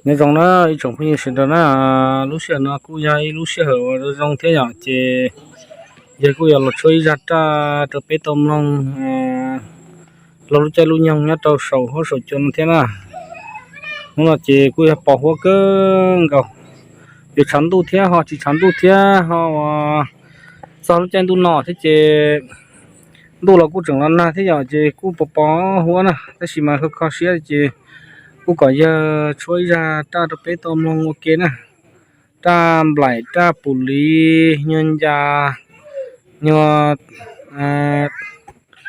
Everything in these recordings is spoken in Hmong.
Nyob zoo na ib tsoom phooj ywg sawv daws na, lub sij hawm no kuj yog ib lub sij hawm uas zoo zoo thiab yom, ces yog kuj yuav los tshuab ib zaj raj rau peb tau mloog laug lub caij lub nyoog nyob rau saum huab saum cua no thiab na. Hnub no ces kuj yog pos huab kawg nkaus, yuav tshav ntuj thiab ho tsis tshav ntuj thiab ho uas txog lub caij ntuj no thiab ces ntuj los kuj tseem los nag thiab yom, ces kuj pos pos huab na, tab sis mas kho kho siab ces kuj kom yawg tshuab ib zaj raj rau peb tau mloog ua ke na. Raj nplaim, raj pum liv, nyuag ncas, nyuag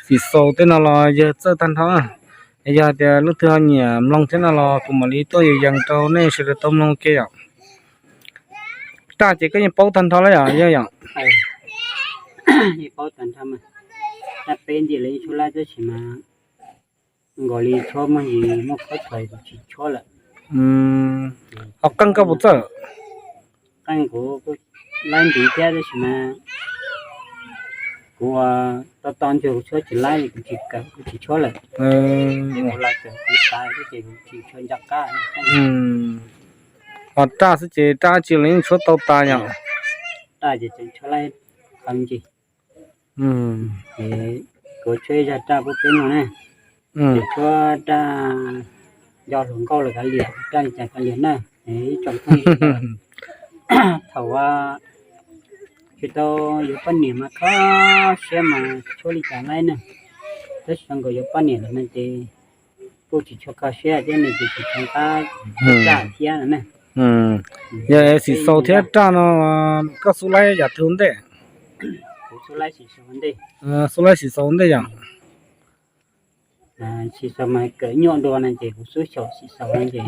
xim xaus tej no los yawg txawj tag nrho na. Yog tias leej twg ho nyiam mloog thiab no los kuv mam li tuaj yees rau nej sawv daws tau mloog ua ke yom. Raj ces koj yeej paub tag nrho lawm yom yog yom? Yeej paub tag nrho mas, raj peb nti lawv yeej tshuab laib tab sis mas nkaus li tshuab muaj yim muaj khob thais kuv tsis tshuab lawm. Ho qeej koj puas txawj? Qeej kuv laib ntiv thiab tab sis mas kuv ua to to ncug kuv tshuab tsis laib li, kuv tsis kawm kuv tsis tshuab lawm. Ces kuv los kawm kuv xav xwb ces kuv tsis tshua nco qab. Ho raj xwb ces raj dab tsi los yeej tshuab tau tas yom? Raj ces tseem tshuab laib qhov ncig. Ces kuv tshuab ib zaj raj pub peb no na. Ces tshuab raj nco hluas nkauj los kav liam, raj li cas kav liam na. Ib tsoom phooj ywg, thaum tsis tau yuav poj niam mas kho siab mas tshuab li cas laib na. Tab sis nkaus yuav poj niam lawm no ces kuj tsis tshua kho siab thiab nws ces tsis tshua nqab raj thiab no na. Yog xim xaus thiab raj no koj xub laib yam twg ua ntej? Kuv xub laib xim xaus ua ntej. Xub laib xim xaus ua ntej yom? Xim xaus mas kawm nyuaj dua no ces kuv xub xyaum xim xaus no ces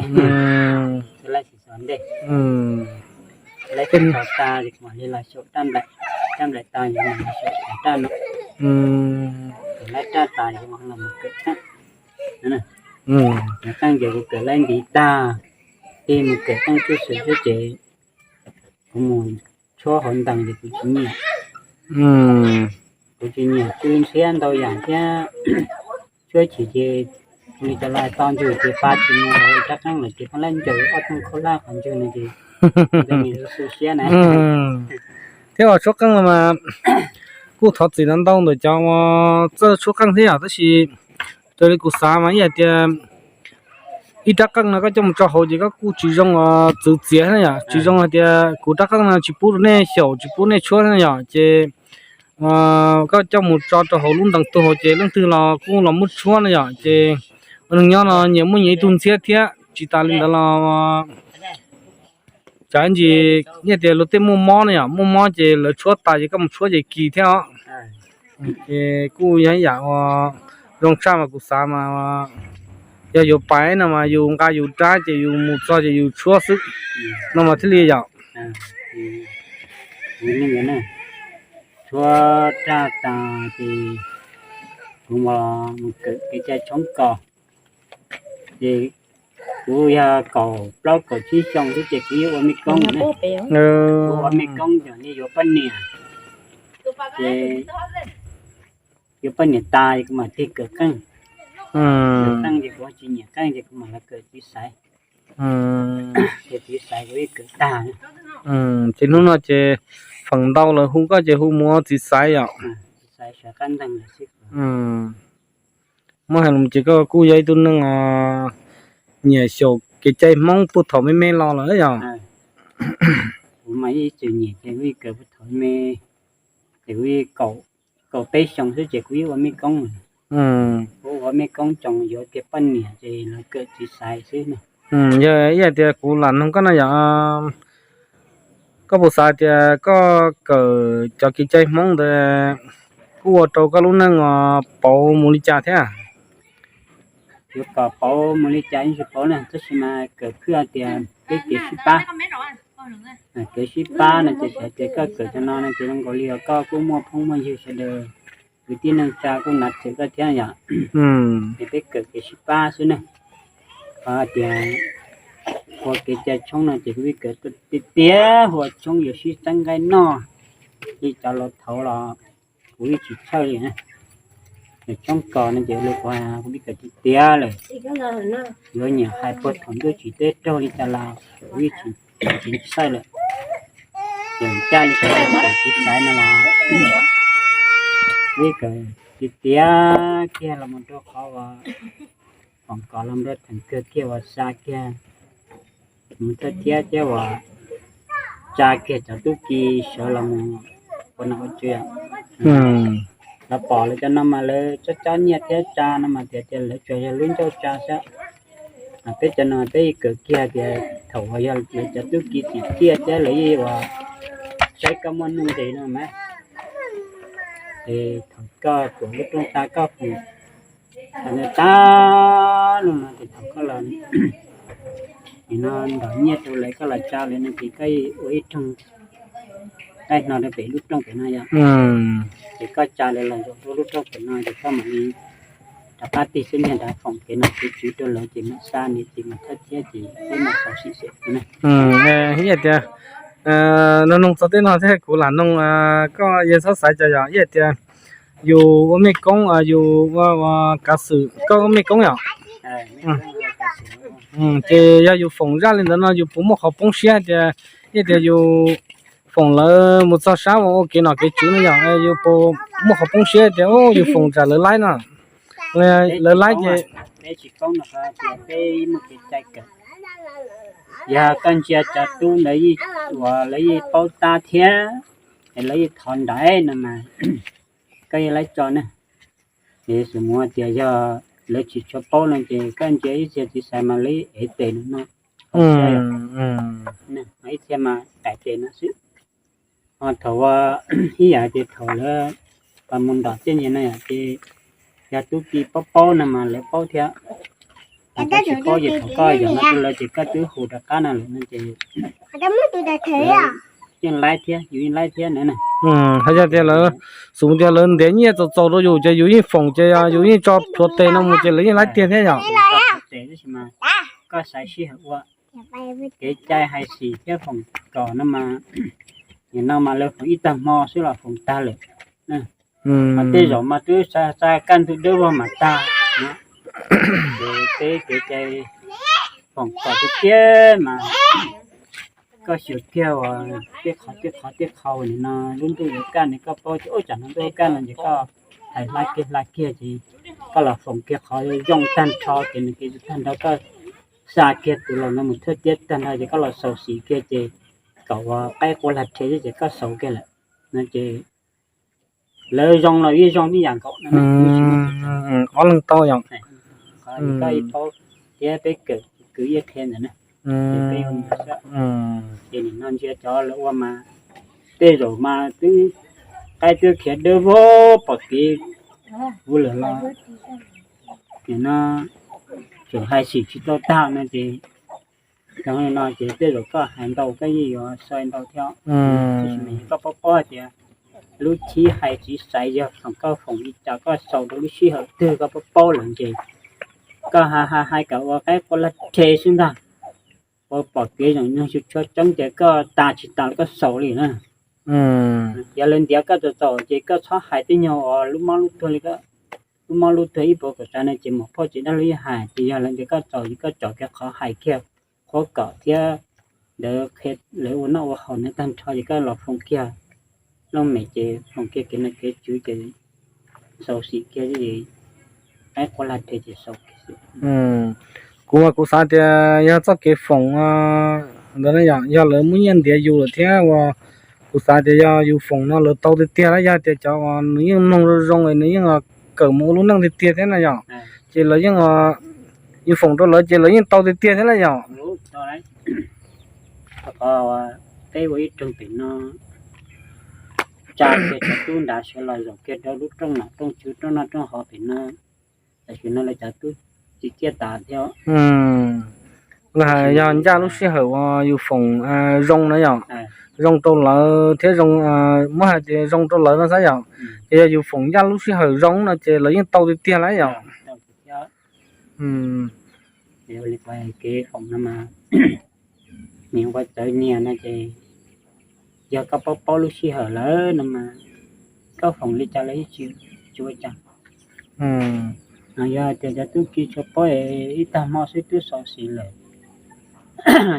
xub laib xim xaus ua ntej. Laib xim xaus tas ces kuv mam li los xyaum raj nplaim, raj nplaim tas ces mam los xyaum raj no. Laib raj tas ces mam los mus kawm qeej. Qeej ces kuv kawm laib ntiv tag, tig mus kawm qeej tub xwm xwb ces kuv mus tshuab hauv ntees ces kuv tsis nyiam. Kuv tsis nyiam tsw ntshiab ntau yam thiab. Tshuab chim ces li cov laus hais to ncug ces pa tsis mus hauv rab qeej lawm ces pheej laib ncaws ob thooj khaub hlab qhov ncug no ces nws xu siab na. Thiab uas tshuab qeej no mas kuj thov txim no ntau ntawm cov uas txawj tshuab qeej thiab yom, tab sis raws li kuv xav mas ib yam tias ib rab qeej no koj coj mus tso hauv ces koj kuj tsis zoo txwv txiav na yom, tsis zoo hais tias kuv rab qeej no tsis pub rau nej xyaum tsis pub nej tshuab na yom, ces koj coj mus tso rau hauv lub ntees tug hauv ces leej twg los kuj los muab tshuab na yom, ces ua neeg nyob no nyias muaj nyias ib tug ntxhiab thiab tsis tas li ntawd los tsam ib ntsis yog tias luag tej muaj mob na yom, muaj mob ces lawv tshuab tas ces koj mus tshuab ces kis thiab os. Ces kuj yog ib yam uas zoo tshaj mas kuv xav mas yog yus pais no mas yus nqa yus rab ces yus mus txog ces yus tshuab xwb no mas thiaj li yom. Tshuab raj tas ces kuv mus kawm kev cai tshoob kos, ces kuv yog kaum plaub kaum tsib xyoo xwb ces kuv yeej ua mej koob na. Kuv ua mej koob ces yeej yuav poj niam, ces yuav poj niam tas kuv mam tig kawm qeej. Kawm qeej ces kuv tsis nyiam qeej ces kuv mam los kawm txiv xaiv. Ces txiv xaiv kuv yeej kawm tag. Ces hnub no ces feem ntau lawv hu koj ces hu mus ua txiv xaiv yom? Muab hais los ces koj kuj yog ib tug neeg nyiam xyaum kev cai Hmoob puag thaum me me los lawm yom? Kuv mas yeej tseem nyiam ces kuv yeej kawm puag thaum me, ces kuv yeej kaum peb xyoo xwb ces kuv yeej ua mej koob. Kuv ua mej koob tsoom yuav tias poj niam ces los kawm txiv xaiv xwb na. Yog ib yam tias kuv lam noog koj no yom, koj puas xav tias koj kawm cov kev cai Hmoob ntawd kuj ua rau koj lub neej pauv mus li cas thiab? Yuav kom pauv mus li cas yeej tsis paub na, tab sis mas kawm khwj tias peb kev sib pab, kev sib pab no ces txawm tias koj kawm cov no no ces zoo nkaus li koj kuj muaj phooj muaj ywg sawv daws, kwv tij neej tsa kuj nav txim koj thiab yom. Ces peb kawm kev sib pab xwb na. Qhov tias ua kev cai tshoob no ces kuv yeej kawm tiag tiag, ua tshoob yuav sib txeeb nqaij noj, li cov laus thaud los kuv yeej tsis txhawj li na. Yog tshoob kos no ces li kuv hais, kuv pib kawm tiag tiag lawm. Yuav nyiam hais puag thaum ntuj tsim teb raug li cas los kuv yeej tsis txhawj lawm. Ces ncaj li kuv txiv xaiv no los kuv yeej kawm tiag tiag kiag los mus rau qhov uas foom kos los rau theem kawg kiag uas xa kiag mus thawj thiab thiab uas tsa kiag cov tub ki sawv los mus ua nom ua tswv. Lawv pom lawv cov no mas lawv tsob tsob nyiaj thiab tsa no mas tias tias lawv tsuas yog lub ncauj tsa xwb. Peb cov no peb kawm kiag tias thaum uas yog lawv cov tub ki tsim txiaj thiab lawv yeej uas saib koj muaj nuj nqis no mas, es thaum koj tuam lub rooj tas koj foom tag lug no ces thaum koj los nim no nrog nyiaj rau lawv koj los tsa lawv no ces koj ua ib rooj qaij hno rau pem lub rooj pem no yom. Ces koj tsa lawv los zaum rau lub rooj pem no ces koj mam li rov qab tig xub ntiag nrad foom kev nom kev tswv rau lawv ces mam xa niam txiv mus thawj thiab ces peb mam xaus sim xwm na. Ib tias, nug noog txog tej no thiab kuv lam noog koj yeej txhob xaiv cov yom, ib tias yus ua mej koob, yus ua kav xwm, koj ua mej koob yom? Ces yog yus foom zaj li ntawd no yus puas muaj qhov poob siab tias, ib tias yus foom lawv mus txog sab uas ua kev nom kev tswv no yom, yus puas muaj qhov poob siab tias yus foom tsam lawv laib no, lawv laib ces peb tsis poob no, peb muaj kev cai kawm. Yog koj ntsia cov tub ntawd uas lawv yeej paub tab thiab es lawv yeej thov nrad no mas koj yeej laib tso na. Ces xws mus tias yog lawv tsis tshua paub no ces koj ntsia ib txhia txiv xaiv mas lawv ev tes no no, ib txhia mas tais tes no xwb. Ho thaum ua ib yam tias thaum lawv mus ntom tej ntawd no yom ces yog tub ki paub paub no mas lawv paub thiab. Tab sis paub ces thaum koj yog no rau lawv ces koj twb hu rov qab no lawm no ces yeej laib thiab, yus yeej laib thiab na. Hais yog tias lawv, xws tias lawv ntiav nyiaj txaus txaus rau yus ces yus yeej foom ces yus yeej tso plhuav tes no mus ces lawv yeej laib tiag thiab yom. Tes tab sis mas koj xaiv sij hawm ua. Kev cai hais xim thiab foom kom no mas, nim no mas lawv foom ib tag hmo xwb los foom tag lawm. Mas tej zaum mas twb xa xa kaj ntug dawb vog mas tag. Ces peb kev cai foom kom tiag tiag mas koj xyuas kiag uas tej qhov tej qhov tej qhov uas nim no lub ntuj yuav kaj ne koj paub ces ub tsam no ntuj kaj no ces koj hais hla kiag hla kiag ces koj los foom kiag qhov zoo tag nrho ces nws kev tag nrho koj xa kiag tus los no mus thawj thiab tag nrho ces koj los xaus xim kiag ces kom uas qaib qua lag rhe xwb ces koj xaus kiag lawm no ces lawv zoo los yeej zoo ib yam nkaus no. Ob leeg tau yom. Koj ib paub thiab peb kawm kwv yeej qhia ntawm na. Ces peb ua ntawd xwb. Ces nim no ntsia cov lawv ua mas tej zaum mas twb qaib twb khiav dawb vog pom kev vuv lawm los nim no tseem hais xim tsis tau tag no ces zoo li no ces tej zaum koj hais ntau koj yeej yuav xaus ntau thiab. Tab sis mas yog koj paub paub hais tias lub txij hais txiv xaiv yog thaum koj foom li cas koj xaus rau lub sij hawm twg koj paub paub lawm ces koj hais hais kom ua qaib qua lag rhe xwb ntag. Ua pom kev zoo no tsis tshua tseeb ces koj tas tsis tas los koj xaus li na. Yog lawv ntiav koj txaus txaus ces koj txhob hais tej nyuag uas lub mob lub tuag li, lub mob lub tuag ib puas kom tsav no ces muam phauj txiv dab laug yeej hais ces yog lawv ntiav koj txaus ces koj tsom kiag qhov hais kiag qhuab kom thiab ntawd qhia lawv ua noj ua haus ntawd tag nrho ces koj los foom kiag looj mem ces foom kiag kev nom kev tswv ces xaus xim kiag qaib qua lag rhe ces xaus kiag xwb. Kuv mas kuv xav tias yog txoj kev foom ntawd yog lawv muab nyiaj ntiav yus lawm thiab uas kuv xav tias yog yus foom no lawv tau tiag tiag lawm, yog tias cov uas nws yeej mloog zoo zoo nws yeej kawm mus ua lub neej tiag tiag thiab na yom, ces lawv yeej, yus foom rau lawv ces lawv yeej tau tiag tiag thiab lawm yom. Peb ua ib rooj pem no, tsa kiag cov tub nrad sawv los zaum kiag rau lub rooj nom rooj tswv rooj noj rooj haus pem no, tam sim no lawv cov tub txiv txiaj tas thiab. Los yog ncaj lub sij hawm uas yus foom zoo na yom, zoo rau lawv thiab zoo, muab hais tias zoo rau lawv no xav yom, ces yog yus foom ncaj lub sij hawm zoo no ces lawv yeej tau tiag tiag lawm yom. Kev foom no mas, nws ua txawv nyias no ces yog koj paub paub lub sij hawm lawm no mas koj foom li cas los yeej tsis ua cas. Yog tias cov tub ki tshua paub, ib tag hmo xwb twb xau xim lawm.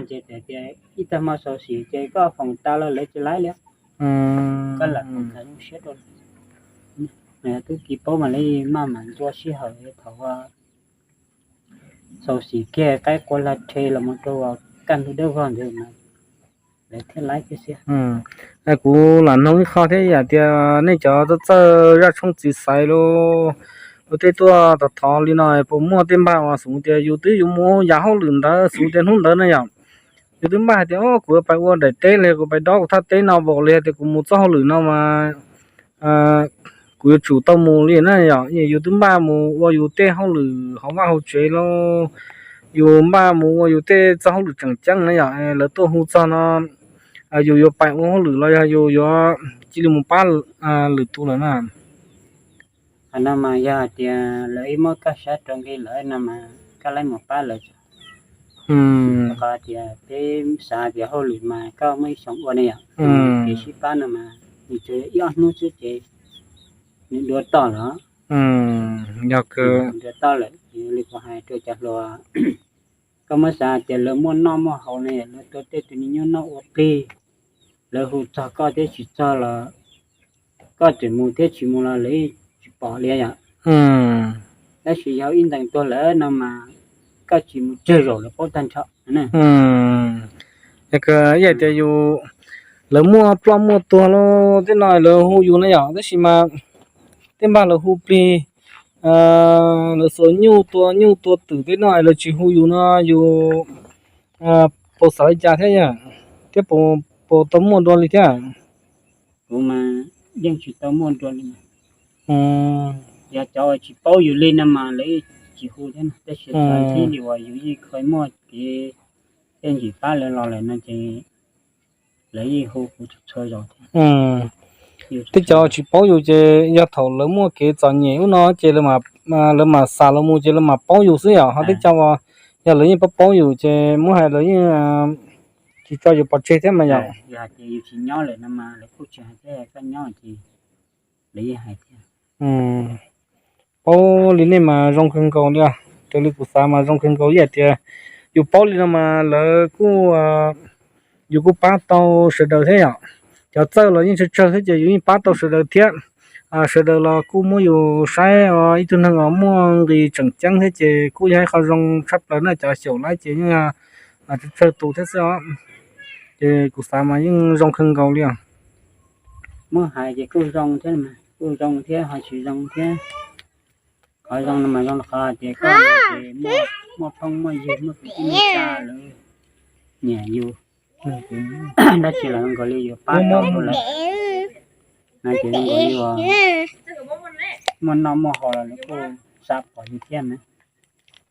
Ces tias ib tag hmo xau xim ces koj foom tas los lawv tsis laib li. Koj lam foom tas zoo siab rau lawv. Tub ki paub mas lawv maj mam ntxua sij hawm thaum xau xim kiag qaib qua lag rhe los mus rau kaj ntug dawb vog ntawd mas lawv thiaj laib thiab xwb. Kuv lam noog ib qho thiab, yam tias nej cov txawj txawj zaj tshoob txiv xaiv lub tej tuaj thov thov li no, puas muaj tej npaj uas xub tias yus twb yuav mus yam hauj lwm ntawd, xub tias hnub ntawd na yom, yus twb npaj hais tias o kuv yuav pais ua daim teb los kuv pais dob kuv thaj teb no pam li tias kuv mus txoj hauj lwm no mas kuv yuav tsum tau mus li na yom, yus twb npaj mus ua yus tej hauj lwm hauv vaj hauv tsev los, yus npaj mus ua yus tej txoj hauj lwm tseem ceeb na yom, lawv tuaj hu txog no yus yuav pais ua hauj lwm los yog yus yuav cia li mus pab lwm tus lawm na. Qhov no mas yog hais tias lawv ib muab koj saib rau nqi lawm no mas koj laib mus pab lawv. Qhov tias peb xav tias hauj lwm mas koj muaj ib xyoo ua ne yom, kev sib pab no mas nws tsuas yog ib ob hnub xwb ces nws dua toj lawm. Yog dua toj lawm li kuv hais rau cov hluas, koj muab xav tias lawv muaj noj muaj haus ne, lawv tua tej tus me nyuam noj ua plig, lawv hu txog koj thiab tsis txog los koj tseem mus thiab tsis mus los lawv yeej tsis pom li yom. Tab sis yog ib ntees tuag lawm no mas koj tsis mus tsawg zaus lawv paub tag nrho. Ib yam tias yus, lawv muaj ploj muaj tuag los tej no lawv hu yus na yom, tab sis mas tej npaj lawv hu plig, lawv xuas nyuj tua nyuj tua twm tej no lawv tsis hu yus no yus puas xav li cas thiab yom, thiab puas tau muaj dua li thiab? Kuv mas yeej tsis tau muaj dua li. Yog cov uas tsis paub yus li no mas lawv yeej tsis hu thiab, tab sis cov li uas yus yeej kho muaj kev tej ntsis pab lawv los lawm no ces lawv yeej hu kuv txhua txhua zaus thiab. Tej cov tsis paub yus ces yog thaum lawv muaj kev txom nyem ub no ces lawv mam xav los mus ces lawv mam paub yus xwb yom, ho tej cov uas yog lawv yeej paub paub yus ces muab hais lawv yeej tsis tso yus pov tseg thiab mas yom. Yog hais tias yus tsis nyob lawm no mas lawv kuj tsis hais thiab, koj nyob ces lawv yeej hais thiab. Paub li nej mas zoo kawg nkaus li, raws li kuv xav mas zoo kawg nkaus ib yam tias yus paub li no mas lawv kuj, yus kuj pab tau sawv daws thiab yom. Cov txawj los yeej tsawg tsawg thiab ces yus yeej pab tau sawv daws thiab. Sawv daws los kuj muab yus saib ib tug neeg uas muaj nqis tseem ceeb thiab ces kuj yog ib qho zoo tshaj plaws na, cov xyaum laib ces yeej tsawg tsawg tus thiab xwb os. Ces kuv xav mas yeej zoo kawg nkaus li os. Muab hais ces kuj zoo thiab, kuj zoo thiab ho tsis zoo thiab. Qhov zoo no mas zoo rau qhov hais tias koj ces muaj phooj muaj ywg muaj kwv tij neej tsa lawv nyiam yus, dab tsi los nkaus li yus pab tau lawv. No ces zoo nkaus li uas muaj noj muaj haus los lawv kuj xav pom yus thiab na.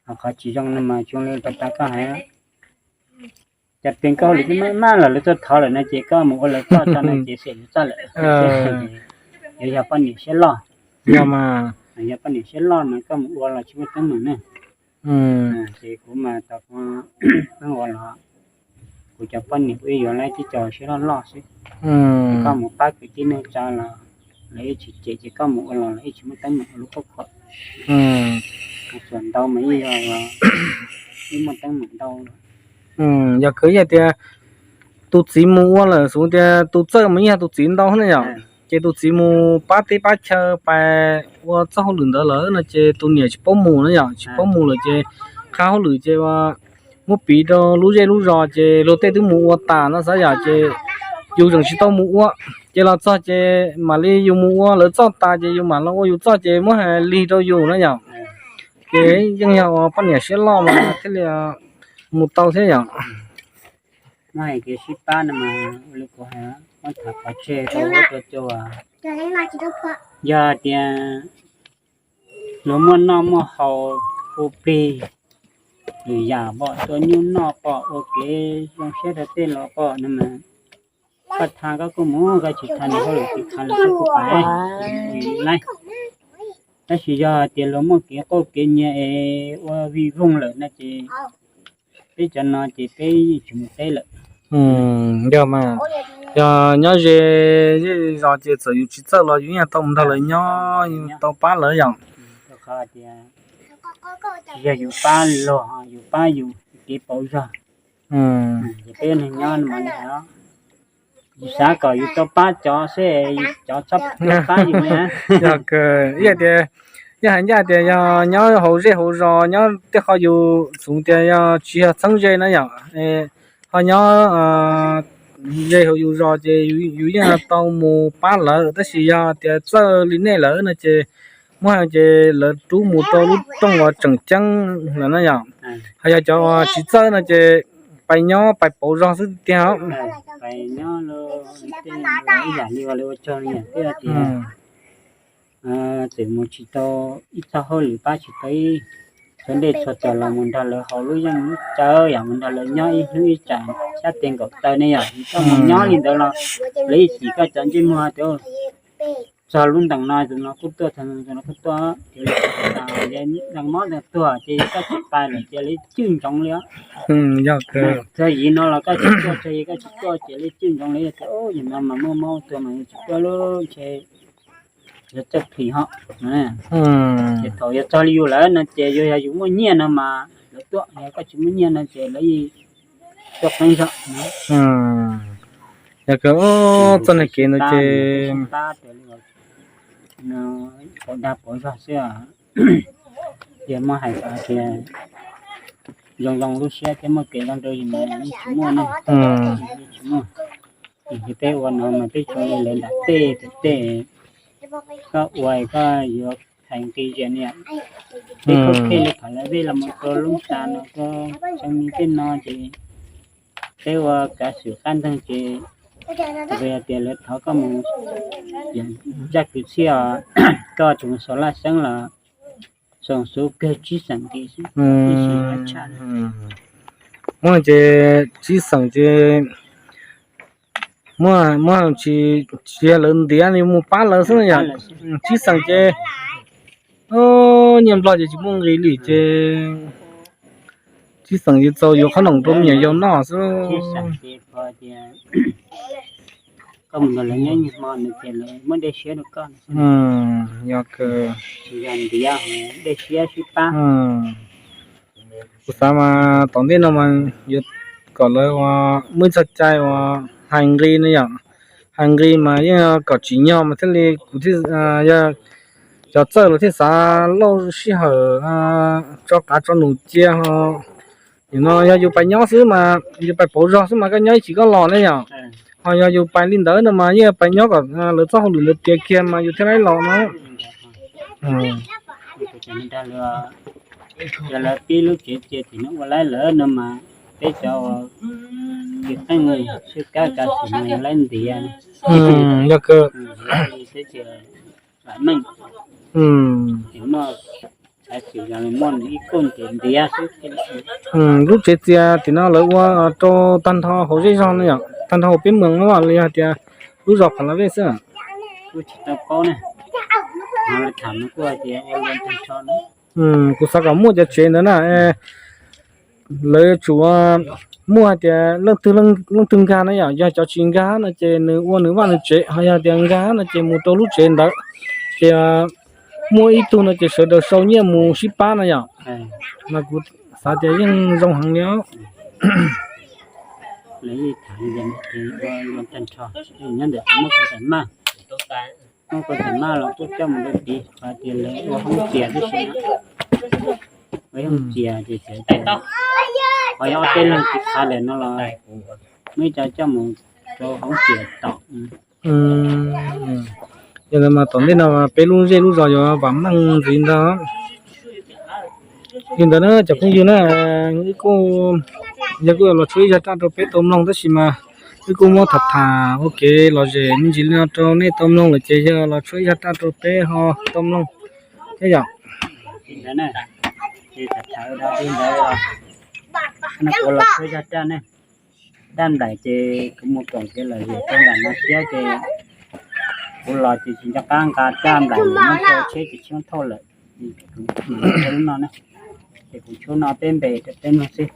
Ho qhov tsis zoo no mas zoo li rau tas koj hais, cas pes koj hauj lwm twb maj maj los lawv tuaj thov lawm no ces koj mus ua lawv txoj tso no ces xwm lawv txoj lawm. Yuav yog poj niam siab loj, yog poj niam siab loj mas koj mus ua los tsis muaj teeb meem na. Ces kuv mas tau pheej ua los kuv cov poj niam kuv yuav lawv tib co siab loj loj xwb. Koj mus pab kwv tij neej tsa los lawv yeej tsis cem, ces koj mus ua los lawv yeej tsis muaj teeb meem ua lub qhuab qhuam. Txawm ntau mas yeej yog yeej muaj teeb meem ntau. Yog kawg yog tias tus txiv mus ua lawm xus tias tus txawj mas yeej yog tus txiv ntau na yom, ces tus txiv mus pab teb pab chaw pais ua txoj hauj lwm ntawd lawm no ces tus niam tsis paub mus na yom, tsis paub mus lawm ces qhab hauj lwm ces muab piv rau lub zej lub zos ces luag tej twb mus ua tas no xav yom, ces yus tseem tsis tau mus ua, ces los txog ces mam li yus mus ua lawv txoj tas ces yus mam los ua yus txoj ces muab hais lig rau yus na yom. Ces yeej yog uas poj niam siab loj mas thiaj li mus tau thiab yom. Muab hais kev sib pab no mas li kuv hais, muab tham pov tseg rau ub rau cua. Yog tias luag muaj noj muaj haus, hu plig, lwm yam pom tua nyuj noj pom ua kev zoo siab rau tej los pom no mas koj tha koj kuj mus, koj tsis tha nws hauj lwm tsis tha los koj kuj pais laib. Tab sis yog hais tias luag muaj kev quaj kev nyiav es ua vij voog lawm no ces peb cov no ces peb yeej tsis mus teb lawm. Yog mas, yog nyob ze zej zos ces txawm yus tsis txawj los yus yeej tau mus nrog lawv nyob, tau pab lawv yom. Qhov tias tsis yog yus pab luag, yus pab yus kev pauv zog. Ces peb neeg nyob no, yus xav kom yus tau pab cov xwb, cov txhob pab yus na. Yog hais ncaj tias yog nyob hauv zej hauv zos nyob tej qhov yus xav tias yog tsis yog txheeb ze na yom, ho nyob ze hauv yus zos ces yus yeej tau mus pab lawv, tab sis yog tias txawj li nej lawm no ces muab ces lawv rub mus rau lub rooj uas tseem ceeb lawm na yom. Ho yog cov uas tsis txawj no ces pais nyob pais pauv zog xwb tiag. Txawm mus tsis tau ib txoj hauj lwm, pab tsis tau ib txhua dej txhua cawv los mus nrog lawv haus lub yeej lub cawv, yog mus nrog lawv nyob ib hnub ib tsam xyab tes nkaum taw ne yom, koj mus nyob li ntawd los lawv yeej xim koj cov ntsej muag tias txog lub ntees no tus no kuj tuaj, txog tus no kuj tuaj, ces lawv yeej mob ntawd tuag ces koj tsis pais lawm ces lawv cwj ntsoov li. Txog yim no los koj tsis tuaj, txog yim koj tsis tuaj ces lawv cwj ntsoov li tias yim no mas muaj mob tuag mas yus tsis tuaj lub ntshe yog txawj phim ho. Ces thaum yog txog li yus lawm no ces yus yog yus muaj nyiaj no mas lawv tuaj, yog koj tsis muaj nyiaj no ces lawv yeej tuaj qeeb zog. Yog kawg, txoj neeg kev ntawd ces pab pauv dag pauv zog xwb. Yog muaj hais tias zoo zoo lub siab thiab muaj kev zoo rau yus mas yeej tsis muaj ne, tsis muaj. Ces peb ua no mas peb tsuas li lawv nram tej tej, koj ua koj yuav hais nqi zias niam, peb khaub khej li thaum lawv vij los mus rau lub tas no rau tsev mi tej no ces peb ua kav xwm qab nteeg ces hais tias lawv thov koj mus zaj kwv txhiaj, koj tseem mus xaus laj xeeb los xaus xub kawg tsib xeem nqi xwb. Muab ces tsib xeem ces muab, muab tsis, tsis yog lawv ntiav li mus pab lawv xwb yom. Tsib xeem ces nyiaj nplog ces tsis muaj nqis li ces tsib xeem ces txaus yuav qhob noom rau me nyuam yaus noj xwb. Yog kawg, kuv xav mas tom ntej no mas yuav kom lawv ua muaj ib txoj cai uas hais nqi no yom. Hais nqi mas yeej kom tsim nyog mas thiaj li kuv thiaj, yog cov txawj los thiaj xav lauj sij hawm tso qav tso num cia ho. Nim no yog yus pais nyob xwb mas yus pais pauv zog xwb mas koj nyob ib chim koj los ne yom. Ho yog yus pais li ntawd no mas yeej pais nyob kom lawv txoj hauj lwm ntawd tiav kiag mas yus thiaj li los no. Yog lawv pib lub tsev cia tim no ua laib lawm no mas peb cov uas tsis qeej tswj kab kav xwm mas yus laib ntiav. Yog kawg. Muaj, muaj nws ib koj ces ntiav xwb. Lub tsev txias tim no lawv ua rau tag nrho hauv zej zog no yom, tag nrho hauv peb moos no los yog tias lub zos Pham Las Vej xwb? Kuj tsis tau paub ne. Tham no kuj hais tias ua tag nrho. Kuv xav kom muaj cov tsev ntawd na, lawv yuav tsum muaj hais tias leej twg, leej twg nkag na yom, yog cov tsis nkag no ces nws ua nws vaj nws tsev, ho yog tias nkag no ces mus rau lub tsev ntawd, ces muaj ib tug no ces sawv daws sau nyiaj mus sib pab no yom. Mas kuv xav tias yeej zoo heev li os. Muaj koj tham maj los kuj coj mus rau tid, hais tias lawv ua hoob tias tib si, ua hoob tias ces txawm tias ho yog ob peb leeg tsis khav lawm no los muaj ib co coj mus rau hoob tias tom. Yog li mas tom ntej no peb lub zej lub zos yuav vam meej ntxiv ntag. Li ntawd na cov phooj ywg na, wb kuj, yog kuj yuav los tshuab ib zaj raj rau peb tau mloog tab sis mas wb kuj muab tham tham ua kev lom zem me ntsis li no rau nej tau mloog lawm ces yog los tshuab ib zaj raj rau peb ho tau mloog thiab yom. Li ntawd na, ces tham tham ua dog dig ntawd, no kuv los tshuab ib zaj raj ne. Dab nplaim ces kuv mus koom kev lom zem rau nram no thiab ces kuv los ces tsis nco qab nqa dab nplaim lawm, nyob rau tsheb ces tsheb thauj lawm, ces kuv tshuab lub no na, ces kuv tshuab no peb npe rau peb mloog xwb.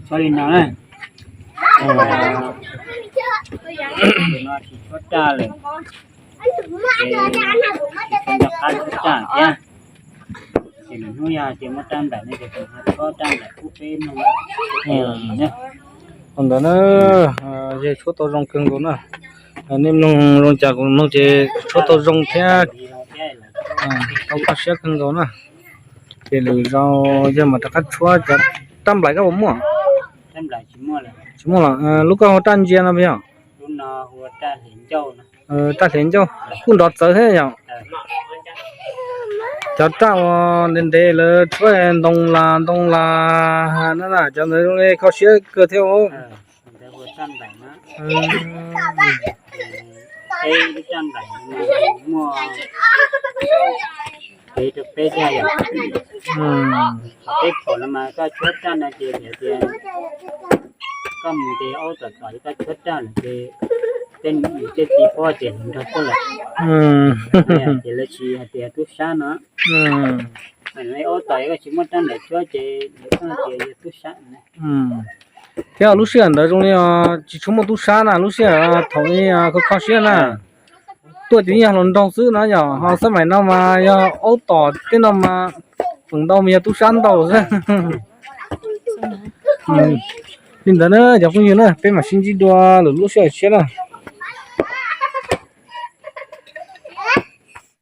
Txhob li no na. Tsis tshuab raj lawm, ces tsis tau nco qab tshuab raj thiab. Ces lwm hnub yog tias muaj raj nplaim no ces kuv ho tshuab raj nplaim pub peb mloog. Ua ntawd na, yog tshuab tau zoo kawg nkaus na. Nej mloog zoo cas kuv mloog ces tshuab tau zoo thiab tau kho siab kawg nkaus na. Ces lwm zaus yog mam rov qab tshuab cov raj nplaim koj puas muaj? Tsis muaj los? Lub koj hu raj ntsia no puas yog? Raj hliav ncauj kuj nrov txawv thiab yom. Cov raj uas ntev ntev lawv tshuab ntoo las ntoo las na, cov ntawd zoo li kho siab kawg thiab. Muaj kev rau peb thiab yom. Qhov peb pom no mas koj tshuab raj no ces vim tias koj mus ces aub tom tom ces koj tshuab raj lawm ces tej niam tej txiv paub ces nrog koj lawm. Ces lawv tsis hais tias tub sab no. Aub tom koj tsis muaj raj nplaim tshuab ces lawv kuj hais tias yog tub sab. Thiab lub sij hawm ntawd zoo li tsis tshua muaj tub sab na, lub sij hawm thaum kho kho siab na, tuaj ces yeej yog hluas nraug xwb no yom, ho xab maim no mas yog aub tom tej no mas feem ntau mas yog tub sab ntau xwb. Li ntawd na cov phooj ywg na, peb mam sib ntsib dua lwm lub sij hawm tshiab na.